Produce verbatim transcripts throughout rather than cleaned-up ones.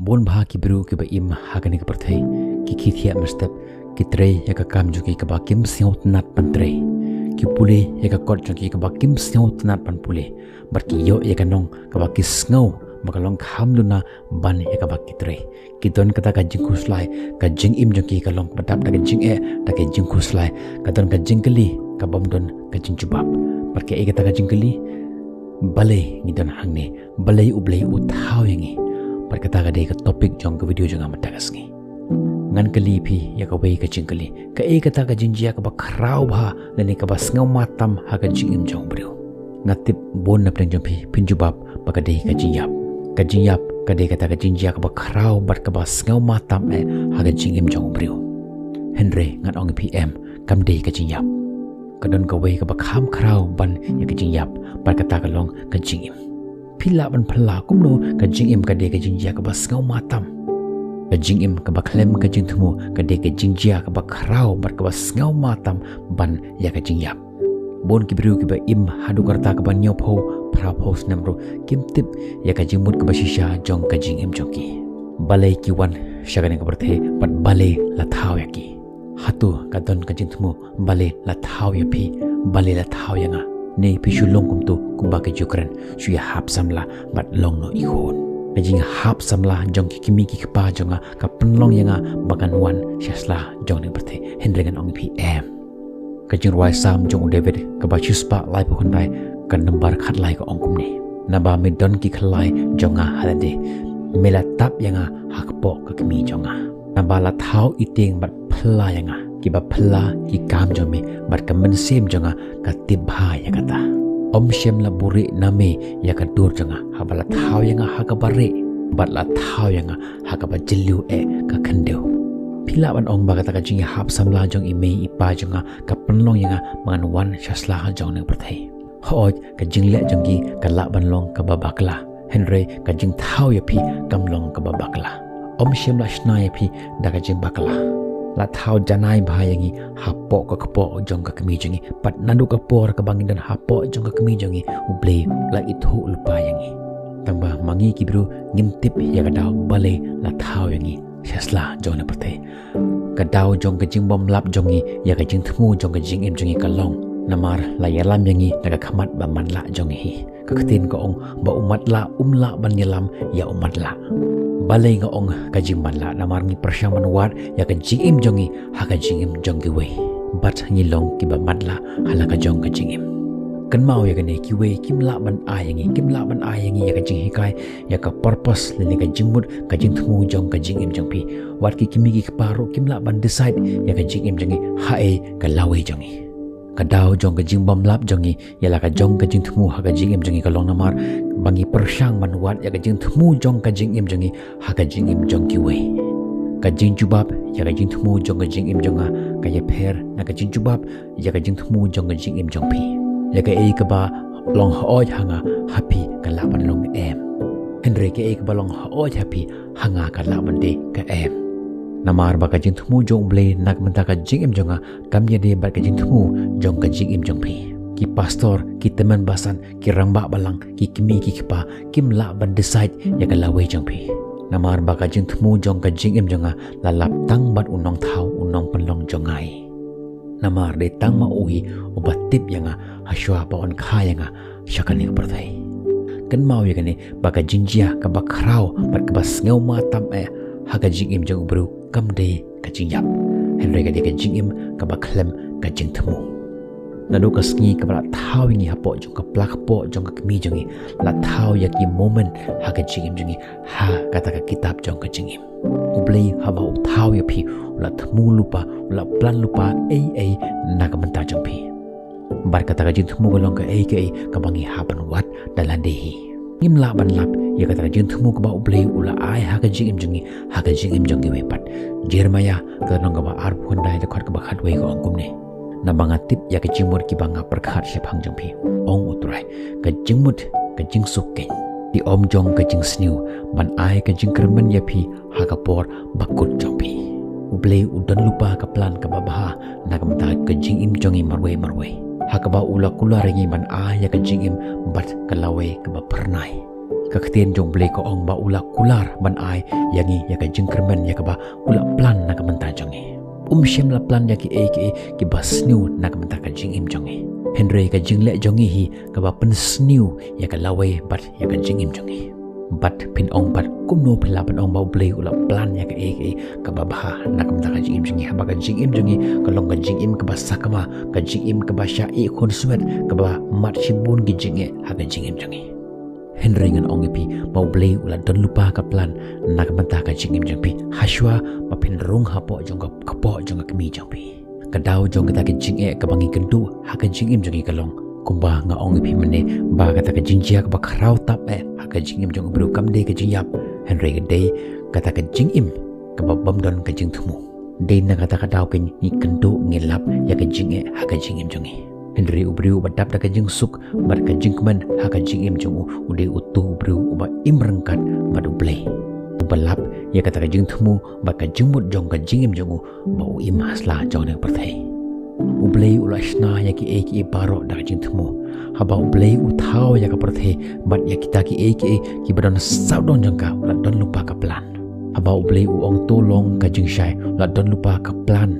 Bun bha ki briew kiba im ha kane ka pyrthei ki khie thiah mynstep, ki trei ïa ka kam jong ki kaba kim sngewtynnad ban trei, ki pule ïa ka kot jong ki kaba kim sngewtynnad ban pule, bad ki ïoh ïa ka nong kaba ki sngew ba ka long kham duna ban ïa kaba ki trei. Ki don kata ka jingkhuslai, ka jingim jong ki ka long kaba dap da ka jingeh, da ka jingkhuslai, ka don ka jingkylli ka bym don ka jingjubab. Bad kaei kata ka jingkylli? Balei ngi don hangne? Balei U Blei u thaw ïa ngi? Bad kata ka dei ka topic jong ka video jong nga mynta ka sngi. Ngan kylli phi ïa kawei ka jingkylli. Kaei kata ka jingjia kaba khraw bha lane kaba sngewma tam ha ka jingim jong u briew? Nga tip bun na pdeng jong phi phin jubab ba ka dei ka jingïap. Ka jingïap ka dei kata ka jingjia kaba khraw bad kaba sngewma tam eh ha ka jingim jong u briew. Hynrei ngan ong ïa phi em, kam dei ka jingïap. Ka don kawei kaba kham khraw ban ïa ka jingïap, bad kata ka long ka jingim. Phi lah ban phylla kumno ka jingim ka dei ka jingjia kaba sngewma tam? Ka jingim kaba khlem ka jingthmu ka dei ka jingjia kaba khraw bad kaba sngewma tam ban ïa ka jingïap. Bun ki briew kiba im haduh katta kaban ïoh phew, phra phew snem ruh kim tip ïa ka jingmut kaba shisha jong ka jingim jong ki. Balei ki wan sha kane ka pyrthei bad balei la thaw ïa ki? Hato ka don ka jingthmu balei la thaw ïa phi, balei la thaw ïa nga? Ne phi shu long kumto kumba ka ju kren, shu ïa hap samla bad long noh i khun. Ka jinghap samla jong ki kmie ki kpa jong nga ka pynlong ïa nga ba ngan wan sha sla jong kane ka pyrthei. Hynrei ngan ong ïa phi em. Ka jingrwai Salm jong u David kaba shispah laiphew khyndai, ka nambar khatlai ka ong kumne: Naba me don ki khyllai jong nga ha lade, me la tap ïa nga ha kpoh ka kmie jong nga. Naba la thaw ïa tieng bad phylla ïa nga. Kiba phylla ki kam jong me bad ka mynsiem jong nga ka tip bha ïa kata. Ym shym la buhrieh na me ïa ka dur jong nga, haba la thaw ïa nga ha kaba rieh, bad la thaw ïa nga ha kaba jylliew eh ka khyndew. Phi lah ban ong ba kata ka jinghap samla jong i mei i pa jong nga ka pynlong ïa nga ba ngan wan sha sla jong kane ka pyrthei. Hooid, ka jingleh jong ki ka lah ban long kaba bakla, hynrei ka jingthaw ïa phi kam long kaba bakla. Ym shym la shna ïa phi da ka jingbakla. La thaw janai bha ïa ngi hapoh ka kpoh jong ka kmie jong ngi. Bad naduh ka por kaba ngi don hapoh jong ka kmie jong ngi, U Blei u la ithuh lypa ïa ngi. Tangba ma ngi ki briew ngim tip ïa ka daw balei la thaw ïa ngi sha sla jong kane ka pyrthei. Ka daw jong ka jingbymlap jong ngi ïa ka jingthmu jong ka jingim jong ngi ka long namar la ïalam ïa ngi na ka khmat ba matlah jong ngi hi. Ka ktien ka ong ba u matlah um lah ban ïalam ïa u matlah. Balei nga ong ka jingmatlah? Namar ngi pyrshang ban wad ïa ka jingim jong ngi ha ka jingim jong kiwei, bad ngi long kiba matlah ha la ka jong ka jingim. Kynmaw ïa kane, kiwei kim lah ban ai ïa ngi, kim lah ban ai ïa ngi ïa ka jinghikai, ïa ka purpose lane ka jingmut, ka jingthmu jong ka jingim jong phi. Wat ki kmie ki kpa ruh kim lah ban decide ïa ka jingim jong ngi haei ka lawei jong ngi. Ka daw jong ka jingbymlap jong ngi ïa la ka jong ka jingthmu ha ka jingim jong ngi ka long namar ba ngi pyrshang ban wad ïa ka jingthmu jong ka jingim jong ngi ha ka jingim jong kiwei. Ka jingjubab ïa ka jingthmu jong ka jingim jong nga ka ïapher na ka jingjubab ïa ka jingthmu jong ka jingim jong phi. Ïa kaei kaba long hooid ha nga, ha phi ka lah ban long em. Hynrei kaei kaba long hooid ha phi, ha nga ka lah ban dei ka em. Namar ba ka jingthmu jong U Blei na ka bynta ka jingim jong nga kam ïadei bad ka jingthmu jong ka jingim jong phi. Ki pastor, ki tymmen basan, ki rangbah balang, ki kmie ki kpa kim lah ban decide ïa ka lawei jong phi. Namar ba ka jingthmu jong ka jingim jong nga la lap tang bad U Nongthaw, U Nongpynlong jong nga. Namar dei tang ma u hi uba tip ïa nga hashwa ba un kha ïa nga sha kane ka pyrthei. Kynmaw ïa kane, ba ka jingjia kaba khraw bad kaba sngewma tam eh ha ka jingim jong u briew kam dei ka jingïap, hynrei ka dei ka jingim kaba khlem ka jingthmu. Naduh ka sngi kaba la thaw ïa ngi hapoh jong ka pla kpoh jong ka kmie jong ngi, la thaw ïa ki moment ha ka jingim jong ngi ha kata ka kitab jong ka jingim. U Blei haba u thaw ïa phi u la thmu lypa, u la plan lypa ei ei na ka bynta jong phi. Bad kata ka jingthmu ka long kaei kaei kaba ngi hap ban wad da lade hi. Ngim lah ban lap ïa kata ka jingthmu kaba U Blei u la ai ha ka jingim jong ngi, ha ka jingim jong kiwei pat. Jeremiah ka lynnong kaba arphew khyndai, dkhot kaba khatwei ka ong kumne: Naba nga tip ïa ka jingmut kiba nga pyrkhat shaphang jong phi, ong U Trai, ka jingmut ka jingsuk keiñ, ki ym jong ka jingsniew, ban ai ka jingkyrmen ïa phi ha ka por bakut jong phi. U Blei u don lypa ka plan kaba bha na ka bynta ka jingim jong ngi marwei marwei, ha kaba u la kular ïa ngi ban ai ïa ka jingim bad ka lawei kaba phyrnai. Ka ktien jong U Blei ka ong ba u la kular ban ai ïa ngi ïa ka jingkyrmen ïa kaba u la plan na ka bynta jong ngi. Um shym la plan ïa kiei kiei kiba sniew na ka bynta ka jingim jong ngi. Hynrei ka jingleh jong ngi hi kaba pynsniew ïa ka lawei bad ïa ka jingim jong ngi. Bad phin ong bad kumno phin lah ban ong ba U Blei u la plan ïa kaei kaei kaba bha na ka bynta ka jingim jong ngi, haba ka jingim jong ngi ka long ka jingim kaba sakma, ka jingim kaba shah ïeh khunswet, kaba mad shibun ki jingeh ha ka jingim jong ngi. Hynrei ngan ong ïa phi ba U Blei u la don lypa ka plan na ka bynta ka jingim jong phi, hashwa ba phin rung hapoh jong ka kpoh jong ka kmie jong phi. Ka daw jong kata ka jingeh kaba ngi kynduh ha ka jingim jong ngi ka long, kumba nga ong ïa phi mynne, ba kata ka jingjia kaba khraw tap eh ha ka jingim jong u briew kam dei ka jingïap, hynrei ka dei kata ka jingim kaba bym don ka jingthmu. Dei na kata ka daw ka ngi kynduh, ngi lap ïa ka jingeh ha ka jingim jong ngi. Hynrei u briew uba dap da ka jingsuk bad ka jingkmen ha ka jingim jong u, u dei uto u briew uba im ryngkat bad U Blei, uba lap ïa kata ka jingthmu bad ka jingmut jong ka jingim jong u ba u im ha sla jong kane ka pyrthei. U Blei u la shna ïa kiei kiei baroh da ka jingthmu. Haba U Blei u thaw ïa ka pyrthei bad ïa kita kiei kiei kiba don sawdong jong ka, u la don lypa ka plan. Haba U Blei u ong to long ka jingshai, u la don lypa ka plan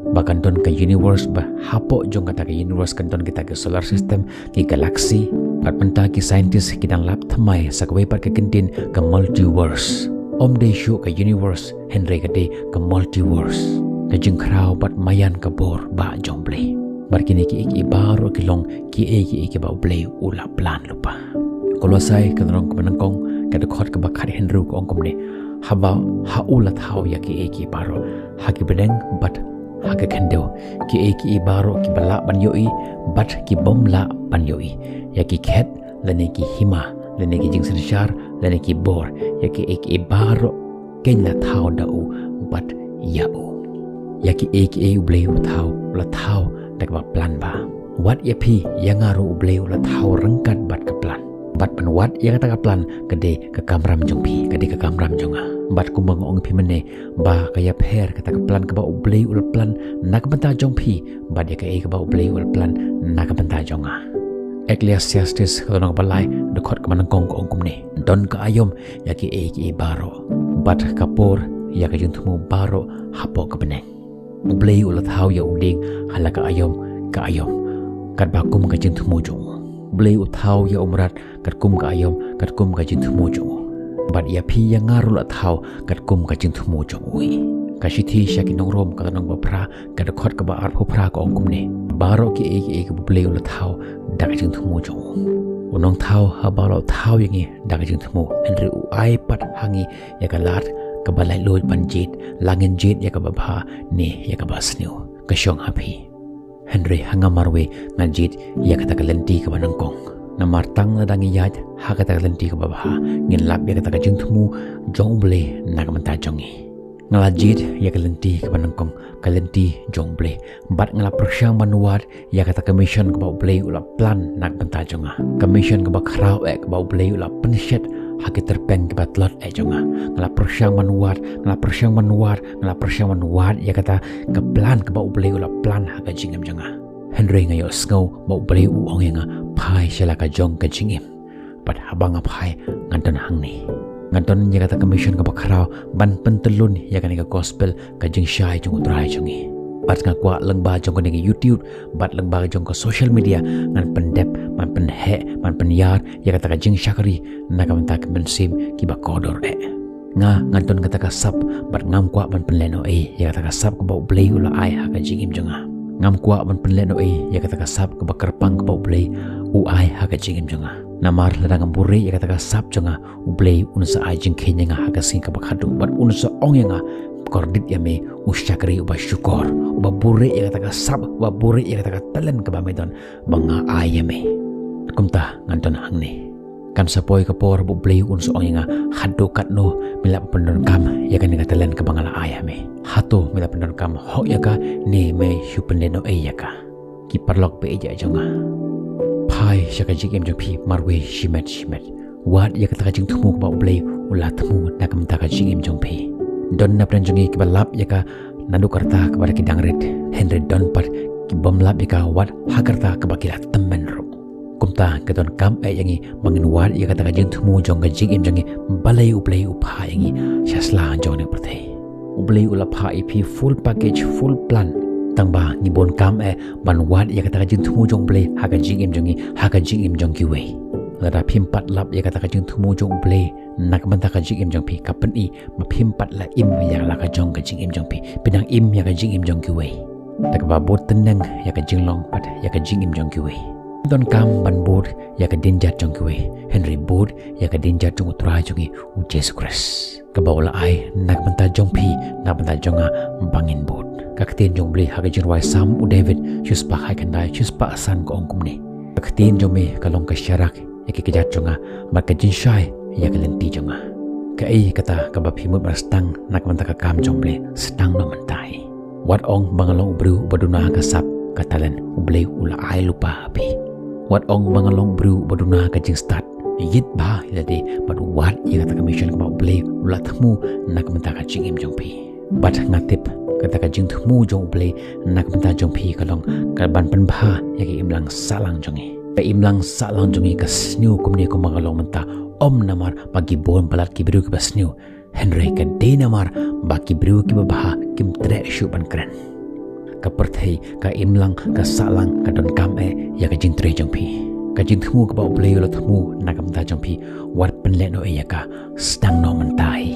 ba kan don ka universe, ba hapoh jong kata ka universe kan don kita ka solar system, ki galaxy. Bad mynta ki scientist ki dang lap thymmai sa kawei pat ka kyntien, ka multiverse. Ym dei shuh ka universe, hynrei ka dei ka multiverse, ka jingkhraw bad maïan ka bor ba jong U Blei. Bad kine kiei kiei baroh ki long kiei kiei kiba U Blei u la plan lypa. Kolosai ka lynnong kaba nyngkong, ka dkhot kaba khathynriew ka ong kumne: Haba ha u la thaw ïa kiei kiei baroh ha ki bneng bad ha ka khyndew, kiei kiei baroh kiba lah ban ïohi bad ki bym lah ban ïohi, ïa ki khet lane ki hima lane ki jingsynshar lane ki bor, ïa kiei kiei baroh kin la thaw da u bad ïa u. Ïa kiei kiei U Blei u thaw, u la thaw da kaba plan bha. Wat ïa phi ïa nga ruh U Blei u la thaw ryngkat bad ka plan. Bad ban wad ïa kata ka plan ka dei ka kamram jong phi, ka dei ka kamram jong nga. Bad kumba nga ong ïa phi mynne, ba ka ïapher kata ka plan kaba U Blei u la plan na ka bynta jong phi bad ïa kaei kaba U Blei u la plan na ka bynta jong nga. Ecclesiastes ka lynnong kaba lai, dkhot kaba nyngkong ka ong kumne: Don ka aïom ïa kiei kiei baroh, bad ka por ïa ka jingthmu baroh hapoh ka bneng. U Blei u la thaw ïa u dieng ha la ka aïom ka aïom, katba kum ka jingthmu jong u. U Blei u thaw ïa u mrad katkum ka aïom katkum ka jingthmu jong u. Bad ïa phi ïa nga ruh la thaw katkum ka jingthmu jong u hi. Ka shithi sha ki nong Rom ka lynnong ba phra, ka dkhot kaba arphew phra ka ong kumne: Baroh kiei kiei kaba U Blei u la thaw da ka jingthmu jong u. U Nongthaw haba u la thaw ïa ngi da ka jingthmu, hynrei u ai pat ha ngi ïa ka lad kaba laitluid ban jied, la ngin jied ïa kaba bha ne ïa kaba sniew. Ka shong ha phi. Hynrei ha nga marwei nga jied ïa kata ka lynti kaba nyngkong. Namar tang lada ngi ïaid ha kata ka lynti kaba bha, ngin lap ïa kata ka jingthmu jong U Blei na ka bynta jong ngi. Nga la jied ïa ka lynti kaba nyngkong, ka lynti jong U Blei. Bad nga la pyrshang ban wad ïa kata ka mission kaba U Blei u la plan na ka bynta jong nga. Ka mission kaba khraw eh kaba U Blei u la pynshet ha ki tyrpeng kiba tlot eh jong nga. Nga la pyrshang ban wad, nga la pyrshang ban wad, nga la pyrshang ban wad ïa kata ka plan kaba U Blei u la plan ha ka jingim jong nga. Hynrei nga ïohsngew ba U Blei u ong ïa nga, phai sha la ka jong ka jingim. Bad haba nga phai, nga don hangne. Nga don ïa kata ka mission kaba khraw ban pyntyllun ïa kane ka gospel, ka jingshai jong U Trai jong ngi. Bad nga kwah lyngba jong kane ka YouTube bad lyngba jong ka social media ngan pyndep, ban pynheh, ban pynïar ïa kata ka jingshakri na ka bynta ki mynsiem kiba kordor eh. Nga ngan don kata ka sap bad ngam kwah ban pynlehnohei ïa kata ka sap kaba U Blei u la ai ha ka jingim jong nga. Ngam kwah ban pynlehnohei ïa kata ka sap kaba kyrpang kaba U Blei u ai ha ka jingim jong nga. Namar lada ngam buhrieh ïa kata ka sap jong nga, U Blei un sa ai jingkheiñ ïa nga ha ka sngi kaba khadduh bad un sa ong ïa nga, kordit ïa me u shakri uba shukor, uba buhrieh ïa kata ka sap, uba buhrieh ïa kata ka talent kaba me don ba nga ai ïa me. Kumta ngan don hangne. Kan sa poi ka por ba U Blei un sa ong ïa nga, haduh katno me la pyndonkam ïa kane ka talent kaba nga la ai ha me. Hato me la pyndonkam hok ïa ka ne me shu pynlehnohei ïa ka. Ki paralok ba ïeit jong nga, phai sha ka jingim jong phi marwei shimet shimet. Wad ïa kata ka jingthmu kaba U Blei u la thmu na ka bynta ka jingim jong phi. Don na pdeng jong ngi kiba lap ïa ka naduh ka rta kaba da ki dang rit, hynrei don pat ki bym lap ïa ka wat ha ka rta kaba ki la tymmen ruh. Kumta ka donkam eh ïa ngi ba ngin wad ïa kata ka jingthmu jong ka jingim jong ngi, balei U Blei u phah ïa ngi sha sla jong kane ka pyrthei. U Blei u la phah ïa phi full package, full plan. Tang ba ngi bun kam eh ban wad ïa kata ka jingthmu jong U Blei ha ka jingim jong ngi, ha ka jingim jong kiwei. Lada phim pat lap ïa kata ka jingthmu jong U Blei na ka bynta ka jingim jong phi, ka pyni ba phim pat la im ïa la ka jong ka jingim jong phi, phi dang im ïa ka jingim jong kiwei. Da kaba bud tyneng ïa ka jinglong bad ïa ka jingim jong kiwei. Donkam ban bud ïa ka dienjat jong kiwei, hynrei bud ïa ka dienjat jong U Trai jong ngi U Jisu Khrist, kaba u la ai na ka bynta jong phi, na ka bynta jong nga, ba ngin bud. Ka ktien jong U Blei ha ka jingrwai Salm u David, shispah khatkhyndai, shispah san, ka ong kumne: Ka ktien jong me ka long ka sharak ïa ki kjat jong nga, bad ka jingshai ïa ka lynti jong nga. Kaei kata kaba phi mut ban sdang na ka bynta ka kam jong U Blei, sdang noh mynta hi. Wat ong ba nga long u briew uba duna ka sap ka talent, U Blei u la ai lypa ha phi. Wat ong ba nga long u briew uba duna ka jingstad, ïit bha ïa lade bad wad ïa kata ka mission kaba U Blei u la thmu na ka bynta ka jingim jong phi. Bad nga tip kata ka jingthmu jong U Blei na ka bynta jong phi ka long kaban pynbha ïa ka imlang sahlang jong ngi. Ka imlang sahlang jong ngi ka sniew kumne kumba ka long mynta, ym namar ba ki bun palat ki briew kiba sniew, hynrei ka dei namar ba ki briew kiba bha kim treh shuh ban kren. Ka pyrthei, ka imlang, ka sahlang ka donkam eh ïa ka jingtrei jong phi. Ka jingthmu kaba U Blei u la thmu na ka bynta jong phi, wat pynleh noh ïa ka, sdang noh mynta hi.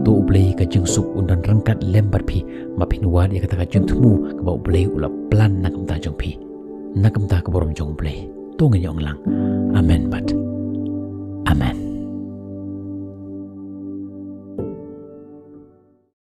To U Blei ka jingsuk un don ryngkat lem bad phi, ba phin wad ïa kata ka jingthmu kaba U Blei u la plan na ka bynta jong phi, na ka bynta ka burom jong U Blei. To ngin ïa ong lang amen bad amen.